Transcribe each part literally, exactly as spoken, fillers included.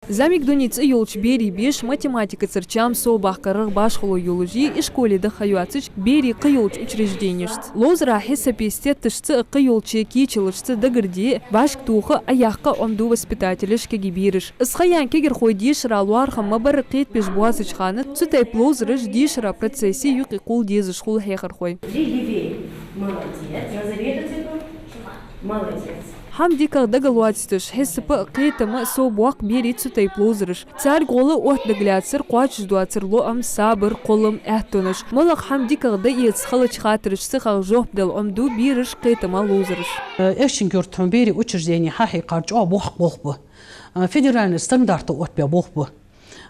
«ЗӀамига дуне» цӀи йолча берий беша математикацара чам совбаккхарах башхало йолаш я ишколе даха ха йоацача берий кхыйолча учрежденешца. Ловзара хьисапе сетташца а, кхыйолча кийчалашца дагарде а, вӀашагӀтоха а, Ӏояккха а Ӏомаду воспитателаша кегий бераш. Из ха яьнна кагирхой дешара лоархӀам ма барра кхетабеш боацача хана, цу тайпа ловзараш дешара процессе юкъе кхувла дезаш хул хьехархой. Иди левее. Молодец. Назови эту цифру. Молодец. ХӀама дикагӀа дагалоацаш, хьисап а, кхетам а совбоаккх берий цу тайпа ловзараш. Царга гӀолла оттадагалаьцар, кхоачашдоацар лоӀам, сабар, кхоллам, аьттонаш. МалагӀа хӀама дикагӀа дӀаэца халача хаттарашта сихагӀа жоп дала Ӏомаду бераш, кхетама ловзараш. Э, Эшшинг-Юрта хьона берий учреждени хьахьекхар чӀоагӀа боккха болх ба. Э, федеральни стандарта оттабаь болх ба.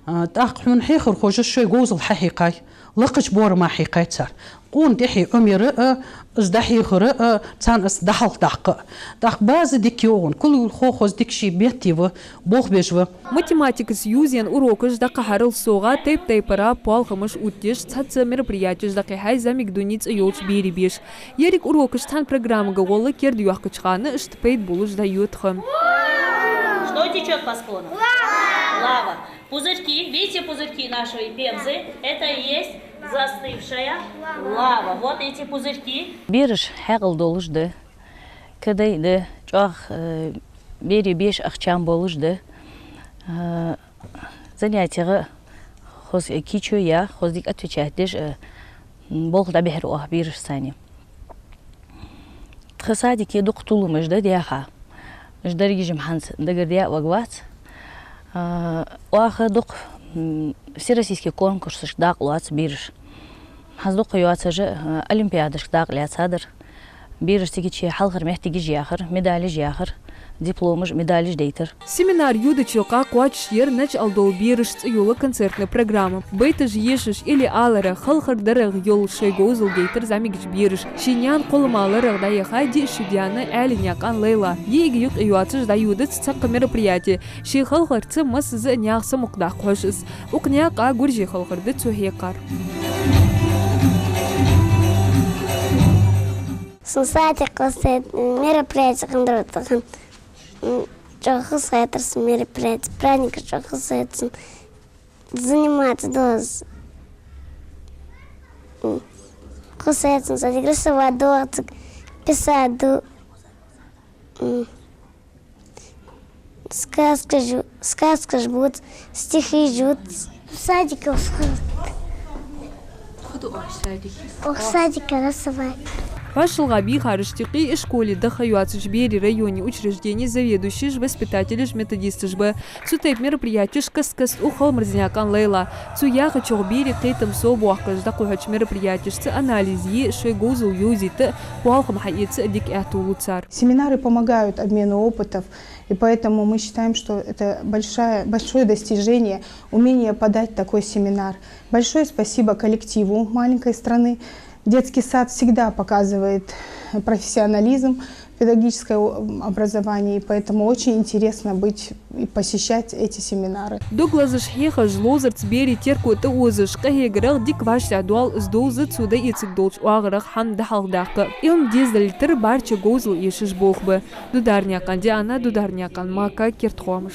А, тӀаккха хьона хьехархоша шоай говзал хьахьекхай, лакхача боарама хьекхай цар. Къона тӀехье Ӏомаяра а, из дӀахьехара а, царна из дӀахьалхадаккха а. ТӀаккха база дика йоагӀа, кулгалхо хоза дика ший метте ва, болх беш ва. Математикаца ювзаенна урокаш дӀакхахьарал совгӀа, тайп-тайпара поалхамаш оттадеш, цхьацца мероприятеш дӀакхихьай «ЗӀамига дуне» цӀи йолча берий беша. Еррига урокаш цхьан программага гӀолла кердайоахкача хана, иштта пайда болаш дӀайода ха. Что течёт по склону? Лава. Пузырьки. Видите пузырьки нашей пемзы? Это и есть застывшая лава. Вот эти пузырьки. Бераш хьаькъал долаш да, кадай да, чӀоагӀа, э, берий беша ах чам болаш да. Э, занятега хоза кийчо я, хоза дика отвечать деш, э, м, болх дӀабихьар оаха берашца. Тха садике дукха толамаш да даьха. Уж дерригаш-м хӀанз дагардаь а варгвац. А, оаха дукха, м, всероссийски конкурсашка дакъа лоац бераш. ХӀанз дукха йоацаш а, а, олимпиадашка дакъа лаьцадар. Бераш цига чу хьалхара моттигаш яхар, медалаш яхар, дипломаш, медалаш дайтар. Семинар йодача юкъа кхоачашъяьр «НачӀал дола бераш» цӀи йола концертни программа. Байташ ешаш, или аларах, халхар дарах йола шоай говзал дайтар зӀамигача бераша. Ший наьна кхоллама ларагӀа дӀаяхай диъ шу даьнна Ӏаьлий-наькъан Лайла. ЙиӀига юкъе йоацаш дӀайодац цхьаккха мероприяти. Ший халхарца массаза а наьха самукъадаккха хьож из. Укх наькъа гуржий халхар да цо хьекхар. Сона садик кхоссад, мероприяти хиннар тахан. М, чӀоагӀа хоза хетар сона мероприяти, праздник чӀоагӀа хоза хет сона. Заниматься доза. М, хоза хет сона, садик рисовать доза, писать ду. М, сказкаш, сказкаш буц, стихи жуц. Садике схуд. Худа оаш садике? Ох, садике рисовать. ХӀаьшалгӀа бийхарашта юкъе ишколе даха ха йоацача берий районе учреждене заведующеш, воспитателаш, методисташ ба. Цу тайпа мероприятеш каст-каста укх Халамарзнаькъан Лайла. Цо яхачох, берий кхетам совбоаккхаш дӀакхухьача мероприятешца анализ е, шоай говзал йовзийта, поалхам хьаэца дика аьттув лу цар. Семинары помогают обмену опытов, и поэтому мы считаем, что это большая, большое достижение, умение подать такой семинар. Большое спасибо коллективу маленькой страны. Детский сад всегда показывает профессионализм в педагогическом образовании, и поэтому очень интересно быть и посещать эти семинары. Дог лазаш хьехаш, ловзарца берий терко тӀаозаш, къахьегарах дика вӀаштӀехьадоал из довза цо дӀаэцаргдолча оагӀорах хӀама дӀахьалхадаккха. Ӏилма дезадалийтар бӀарчча говзал эшаш болх ба. Дударнаькъан Диана, Дударнаькъан Мака, «Керда хоамаш».